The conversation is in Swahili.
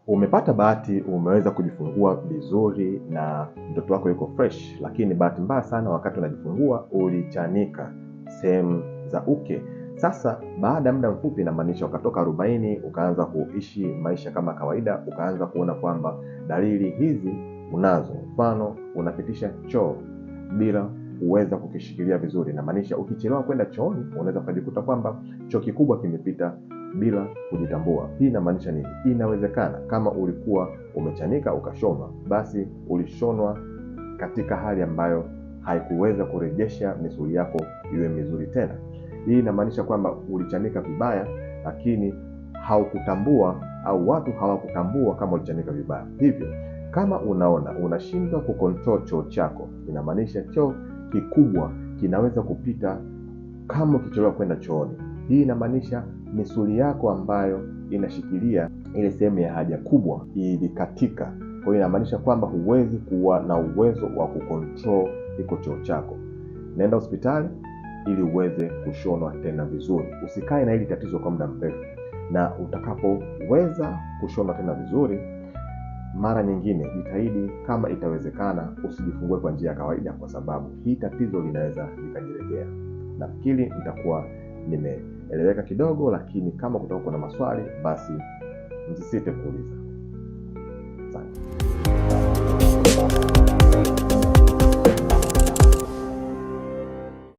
Umepata bahati, umeweza kujifungua vizuri na mtoto wako yuko fresh, lakini bahati mbaya sana, wakati unajifungua ulichanika sehemu za uke. Sasa baada ya muda mfupi, inamaanisha ukatoka 40 ukaanza kuishi maisha kama kawaida, ukaanza kuona kwamba dalili hizi unazo. Mfano, unapitisha choo bila kuweza kukishikilia vizuri, inamaanisha ukichelewa kwenda chooni unaweza ukajikuta kwamba choo kikubwa kimepita bila kujitambua. Hii inamaanisha nini? Inawezekana kama ulikuwa umechanika ukashonwa, basi ulishonwa katika hali ambayo haikuweza kurejesha misuli yako iwe mizuri tena. Hii inamaanisha kwamba ulichanika vibaya, lakini haukutambua au watu hawakutambua kama ulichanika vibaya. Hivyo kama unaona unashindwa kucontrol choo chako, inamaanisha choo kikubwa kinaweza kupita kama ukichelewa kwenda chooni. Hii inamaanisha misuli yako ambayo inashikilia ile sehemu ya haja kubwa ilikatika. Kwa hiyo inamaanisha kwamba huwezi kuwa na uwezo wa kucontrol iko choo chako. Nenda hospitali ili uweze kushonwa tena vizuri. Usikae na hili tatizo kwa muda mrefu, na utakapoweza kushonwa tena vizuri, mara nyingine jitahidi kama itawezekana usijifungue kwa njia ya kawaida, kwa sababu hii tatizo linaweza likajirejea. Nafikiri nitakuwa nimeeleweka kidogo, lakini kama kutakuwa kuna maswali basi msisite kuuliza. Asante.